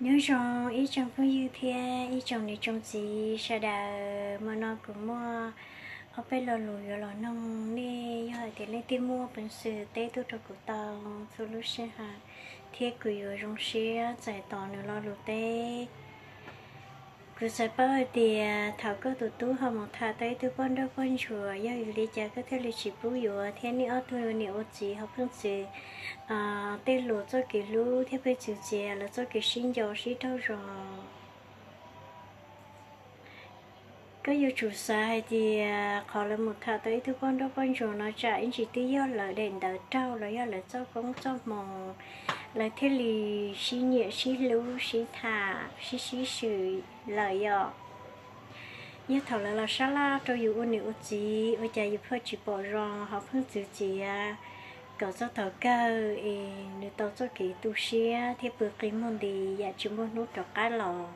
Nyob zoo ib tsoom phooj ywg thiab ib tsoom niam tsoom txiv sawv daws, hmo no kuv muaj ob peb lo lus yuav los noog nej. Yog hais tias leej twg muaj peev xwm teb tuaj rau kuv tau txhua lub sij hawm, thiab kuv yuav zoo siab txais tos nws lo lus teb. Kuv xav paub hais tias thaum koj tus tub ho mus tham tau ib tug poj nrauj poj ntsuam, yog vim li cas koj thiaj li tsis pub yuav, thiab nej ob tug niam ua txiv ho pheej txwv tej luag txoj kev hlub thiab pheej txwv txiav lawv txoj kev sib nco sib raug zoo. Koj yuav tsum xav hais tias qhov lawv mus tham tau ib tug poj nrauj poj ntsuam no tsam ib ntsis twb yog lawv daim ntawv raug los yog lawv txoj koob txoj hmoo, lawv thiaj li sib nyiam sib hlub sib tham sib sib swm lawm yom. Yog thaum lawv los sab laj rau yus ua niam ua txiv, ua cas yus pheej tsis pom zoo ho pheej txwv txiav, kom txog thaum kawg es nws tau txoj kev tu siab thiab pw qi muag nti, yam tsis muaj hnub rov qab los.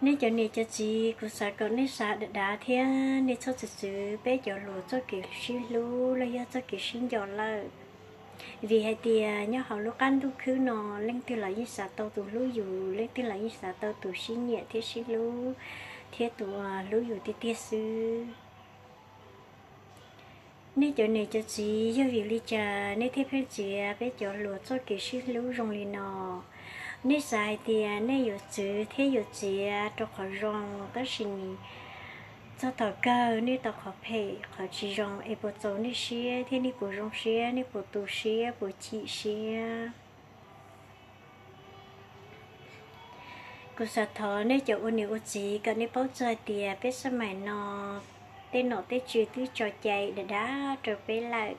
Nej cov niam cov txiv, kuv xav kom nej xav dav dav thiab nej txhob txwv txwv peb cov hluas txoj kev sib hlub los yog txoj kev sib nco lawm. Vim hais tias nyob hauv lub qab ntuj khwb no, leej twg los yeej xav tau tus hlub yus, leej twg los yeej xav tau tus sib nyiam thiab sib hlub, thiab tus hlub yus tiag tiag xwb. Nej cov niam cov txiv, yog vim li cas nej thiaj pheej txiav peb cov hluas txoj kev sib hlub zoo li no? Nej xav hais tias nej yuav txwv thiab yuav txiav rau qhov zoo, tab sis txog thaum kawg nej tau qhov phem qhov tsis zoo es puas txaus nej siab thiab nej puas zoo siab, nej puas tu siab puas chim siab? Kuv xav thov nej cov ua niam ua txiv kom nej paub txog hais tias peb xab mais no tej nom tej tswv twb tso cai dav dav rau peb lawm.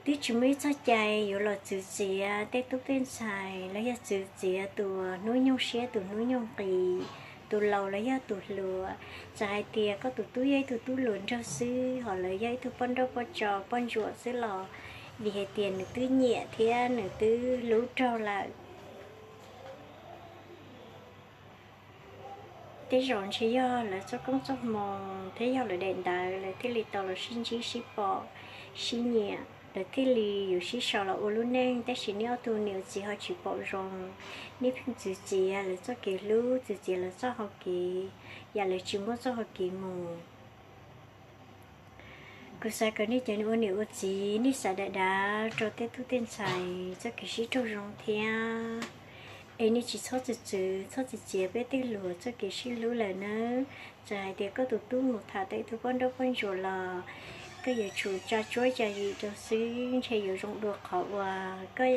Twb tsis muaj ib txoj cai yuav los txwv txiav tej tub tej ntxhais los yog txwv txiav tus hnub nyoog siab tus hnub nyoog qis, tus laus los yog tus hluas. Txawm hais tias koj tus tub yog ib tug tub hluas nraug xwb, ho lawv yog ib tug poj nrauj poj tso poj ntsuam xwb los, vim hais tias nws twb nyiam thiab nws twb hlub raug lawm, tej zaum ntshe yog lawv txoj koob txoj hmoo thiab yog lawv daim ntawv lawv thiaj li tau los sib ntsib sib pom, sib nyiam, lawv thiaj li yuav sib sau los ua lub neej. Tab sis nej ob tug niam txiv ho tsis pom zoo, nej pheej txwv txiav lawv txoj kev hlub, txwv txiav lawv txoj hau kev, yam lawv tsis muaj txoj hau kev mus. Kuv xav kom nej cov ua niam ua txiv nej xav dav dav rau tej tub tej ntxhais txoj kev sib raug zoo thiab, es nej tsis txhob txwv txwv txhob txwv txiav peb tej hluas txoj kev sib hlub lawm nawb. Txawm hais tias koj tus tub mus tham tau ib tug poj nrauj poj ntsuam los, koj yuav tsum tsa tsuab tsa yim rau xwb, ntshe yuav zoo dua qhov uas koj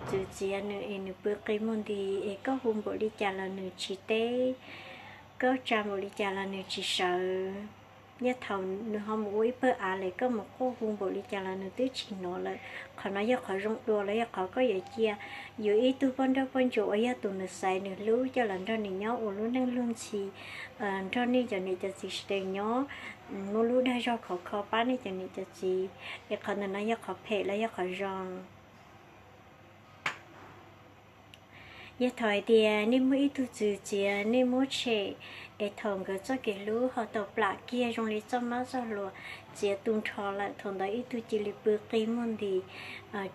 txwv txiav nws es nws pw qi muag nti, es koj hu npaum li cas los nws tsis teb, koj tsa npaum li cas los nws tsis sawv. Yog thaum nws ho mus ua ib pawg av lawm koj mus quaj hu npaum li cas los nws twb tsis hnov lawm. Qhov no yog qhov zoo dua los yog qhov koj yuav cia yus ib tug poj nrauj poj ntsuam uas yog tus nws xaiv nws hlub coj los nrog nws nyob ua lub neej luag ntxhi, nrog nej cov niam cov txiv sawv daws nyob, muaj lub dag zog khov kho pab nej cov niam cov txiv, es qhov ntawm no yog qhov phem los yog qhov zoo? Yog thaum hais tias nej muab ib tug txwv txiav nej muab tshem, es thaum nkawd txoj kev hlub ho tau plam kiag zoo li txoj mab txoj hluas txiav tu nrho lawm, thaum ntawd ib tug cia li pw qi muag nti,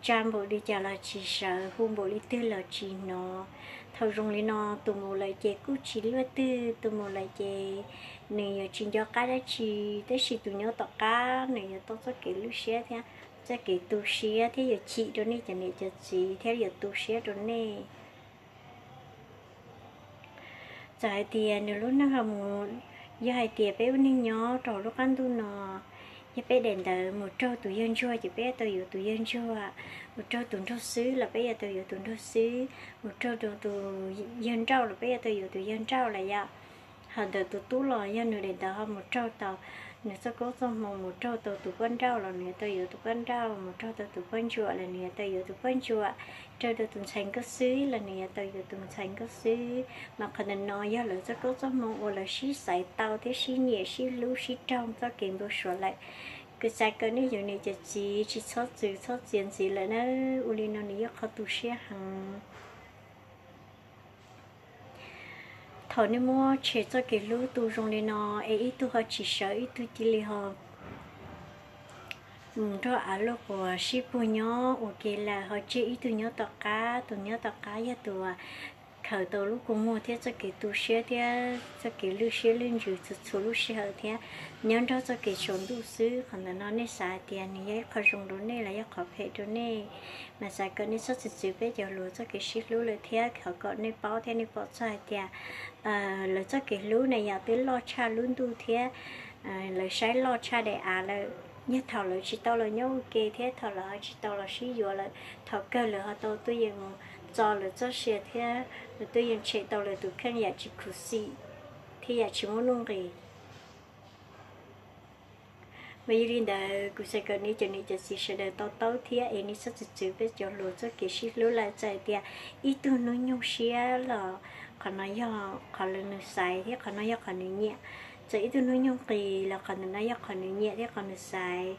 tsa npaum li cas los tsis sawv, hu npaum li twg los tsis hnov. Thaum zoo li no tus mus lawm ces kuj tsis luaj twg, tus mus lawm ces nws yuav tsis nco qab dab tsi, tab sis tus nyob tom qab nws yuav tau txoj kev lwj siab thiab txoj kev tu siab thiab yuav chim rau nej cov niam cov txiv thiab yuav tu siab rau nej. Txawm hais tias nws lub neej ho mus, yog hais tias peb ua neeg nyob rau hauv lub qab ntuj no, yog peb daim ntawv mus raug tus yawg ntsuag ces peb yuav tau yuav tus yawg ntsuag, mus raug tus nraug xwb los peb yuav tau yuav tus nraug xwb, mus raug rau tus yawg nrauj los peb yuav tau yuav tus yawg nrauj lawm yom. Ho ntawm tus tub los yog nws daim ntawv ho mus raug tau, nws txoj koob txoj hmoo mus raug tau tus poj nrauj los nws yuav tau yuav tus poj nrauj, mus raug tau tus poj ntsuam los nws yuav tau yuav tus poj ntsuam, raug rau tus ntxhais nkauj xwb los nws yuav tau yuav tus ntxhais nkauj xwb. Mas qhov ntawm no yog lawv txoj koob txoj hmoo uas lawv sib xaiv tau thiab sib nyiam sib hlub sib raug txoj kev npau suav lawm. Kuv xav kom nej cov niam cov txiv tsis txhob txwv txhob txiav ntxiv lawm na, ua li no nws yog qhov tu siab heev. Thaum nej muab tshem txoj kev hlub tu zoo li no, es ib tug ho tsis sawv ib tug cia li ho mus nrog av luaj quas sib puag nyob ua ke lawm, ho tseg ib tug nyob tom qab. Tus nyob tom qab yog tus khaws tau lub kua muag thiab txoj kev tu siab thiab txoj kev lwj siab lwj ntsws txhua txhua lub sij hawm thiab nyob nrog txoj kev tsaus ntuj xwb. Qhov ntawm no nej xav hais tias nws yog ib qho zoo rau nej los yog qhov phem rau nej, mas xav kom nej txhob txwv txwv peb cov hluas txoj kev sib hlub lawm thiab thov kom nej paub thiab nej pom txog hais tias lawv txoj kev hlub na yam twb loj tshaj lub ntuj thiab lawv saib loj tshaj daim av lawm. Yog thaum lawv tsis tau los nyob ua ke thiab thaum lawv ho tsis tau los sib yuav lawm, thaum kawg lawv ho tau tuaj yeem mus txo lawv txoj sia thiab lawv tuaj yeem tshem tau lawv tus kheej yam tsis khuv xim thiab yam tsis muaj nuj nqis. Mas yog li ntawd kuv xav kom nej cov niam cov txiv sawv daws to taub thiab es nej txhob txwv txwv peb cov hluas txoj kev sib hlub lawm. Txawm hais tias ib tug hnub nyoog siab los qhov no yog qhov nws xaiv thiab qhov no yog qhov nws nyiam. Txawm ib tug hnub nyoog qis los qhov ntawm no yog qhov nws nyiam thiab qhov nws xaiv.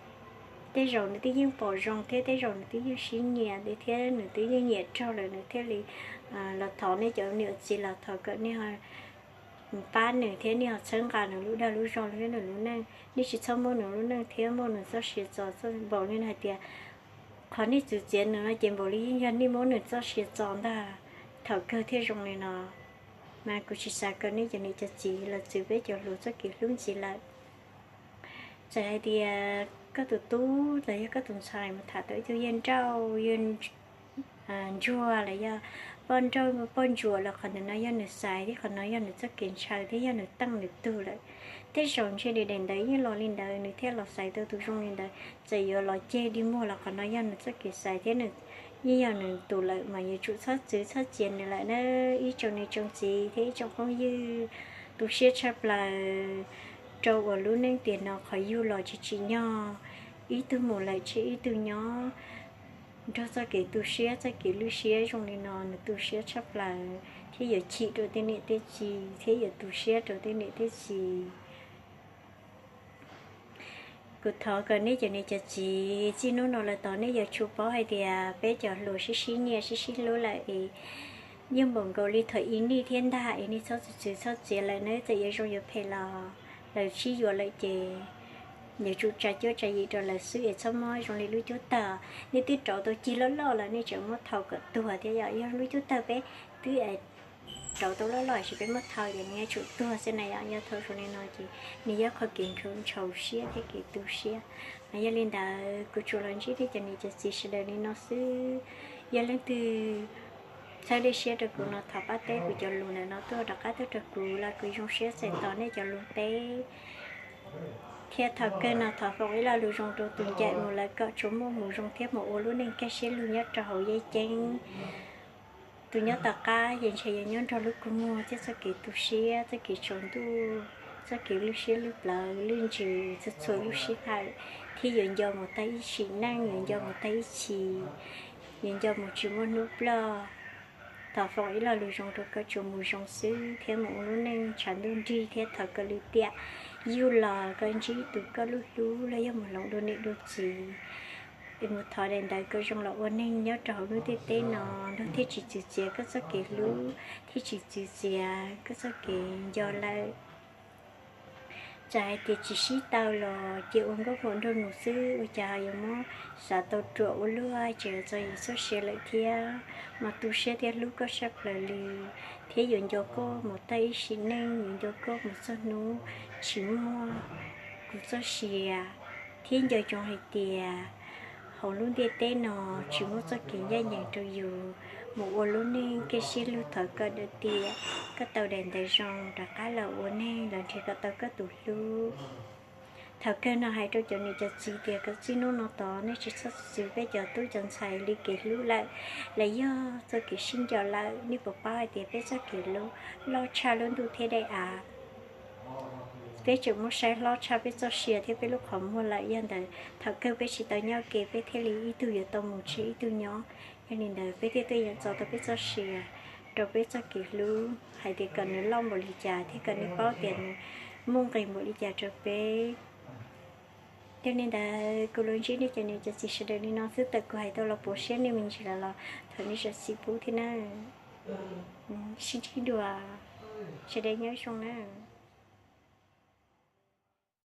Tej zaum nws twb yeej pom zoo thiab tej zaum nws twb yeej sib nyiam thiab nws twb yeej nyiam raug lawm nws thiaj li los thov nej cov niam txiv los thov kom nej pab nws thiab nej ho txhawb nqa nws lub dag lub zog thiab nws lub neej. Nej tsis txhob muab nws lub neej thiab muab nws txoj sia txo txoj npaum li hais tias qhov nej txwv txiav nws no ces npaum li yeej yog nej muab nws txoj sia txo ntag. Thaum kawg thiaj zoo li no. Mas kuv tsis xav kom nej cov niam cov txiv los txwv peb cov hluas txoj kev hlub ntxiv lawm. Txawm hais tias koj tus tub los yog koj tus ntxhais mus tham tau ib tug yawg nrauj, yawg ntsuag los yog poj nrauj poj ntsuam los qhov ntawm no yog nws xaiv thiab qhov no yog nws txoj kev ntshaw thiab yog nws teej nws tug lawm. Tej zaum ntshe daim ntawd yeej los li ntawd nws thiaj los xaiv tau tus zoo li ntawd. Txawm yuav los ceg dig muag los qhov no yog nws txoj kev xaiv thiab nws yeej yog nws tus lawm mas yuav tsum txhob txwv txhob txiav nws lawm na. Ib tsoom niam tsoom txiv thiab ib tsoom phooj ywg, tu siab tshaj plaws rau uas lub neej tiam no qhov yug los tsis tsim nyog, ib tug mus lawm tseg ib tug nyob nrog txoj kev tu siab txoj kev lwj siab zoo li no nws tu siab tshaj plaws thiab yuav chim rau tej niam tej txiv thiab yuav tu siab rau tej niam tej txiv. Kuv thov kom nej cov niam cov txiv txij hnub no lawm tod nej yuav tsum paub hais tias peb cov hluas sib sib nyiam sib sib hlub lawm es yeej npaum nkaus li thaum ib nig thiab ntag es nej txhob txwv txhob txiav lawm nawb. Txawm yuav zoo yuav phem los lawv sib yuav lawm ces yuav tsum tsa cuab tsa yim rau lawv xwb es txhob muab zoo li lub cuab tawg. Nej twb rauv tau cig loj loj lawm nej tseem muab thau kom tuag thiab yom. Yog lub cuab tawg peb twb rauv tau loj loj es peb muab thau ces nws yuav tsum tuag xwb na yom. Yog thaum zoo li no ces nws yog qhov kev ntshaus siab thiab kev tu siab. Mas yog li ntawd kuv tsuas los ntsib nej cov niam cov txiv sawv daws li no xwb. Yog leej twg txhawb li siab rau kuv no thov pab teb kuv cov lus ntawm no tuaj rov qab tuaj rau kuv los kuv zoo siab txais tos nej cov lus teb. Thiab thaum kawg no thov foom ib lo lus zoo rau tus ncaim mus lawm kom tsuas muaj mus zoo thiab mus ua lub neej kaj siab lug nyob rau hauv yeeb ceeb. Tus nyob tom qab ces ntshe yuav nyob nrog lub kua muag thiab txoj kev tu siab txoj kev tsaus ntuj, txoj kev lwj siab lwj plawv lwj ntsws txhua txhua lub sij hawm, thiab yuav nco mus tag ib sim neej, yuav nco mus tag ib chim, yuav nco mus tsis muaj hnub ploj. Thov foom ib lo lus zoo rau koj tsuas mus zoo xwb thiab mus ua lub neej tshav ntuj nrig thiab thov kom lwm tiam yug los koj ntsib tus koj lub hlub los yog mus hloov dua niam dua txiv. Es mus thov daim ntawd kom zoo los ua neeg nyob rau hauv lub ntiaj teb no, nrog thiaj tsis txwv txiav koj txoj kev hlub, thiaj tsis txwv txiav koj txoj kev nco lawm. Txawm hais tias tsis sib tau los cia ua nkauj muam nraug nus xwb ua cas yuav muab xav tau ruam ua luaj, tseem yuav txo yim txoj sia lawm thiab. Mas tu siab thiab hlub koj tshaj plaws li, thiab yuav nco koj mus tag ib sim neej, yuav nco koj mus txog hnub tsis muaj kuv txoj sia, thiab nco ntsoov hais tias hauv lub ntiaj teb no tsis muaj txoj kev ncaj ncees rau yus. Mus ua lub neej kaj siab lug, thov kom daim tiam koj tau daim ntawv zoo rov qab los ua neeg los nrhiav kom tau koj tus hlub. Thaum kawg no hais rau cov niam cov txiv tias kom txij hnub no tod nej tsis txhob txwv peb cov tub cov ntxhais li kev hlub lawm, los yog txoj kev sib nco lawm. Nej puas paub hais tias peb txoj kev hlub loj tshaj lub ntuj thiab daim av? Peb tseem muab saib hlob tshaj peb txoj sia thiab peb lub qhov muag lawm. Yog ntawd thaum kawg peb tsis tau nyob ua ke peb thiaj li ib tug yuav tau mus tseg ib tug nyob. Yog li ntawd peb thiaj tuaj yeem txo tau peb txoj sia rau peb txoj kev hlub hais tias kom nws loj npaum li cas thiab kom nws paub tias nws muaj nqis npaum li cas rau peb. Yog li ntawd kuv los ntsib nej cov niam cov txiv sawv daws li no xwb, tawm kuv hais tau los puas siab nej me ntsis lawm los thov nej zam txim pub thiab na. Sib ntsib dua, sawv daws nyob zoo na.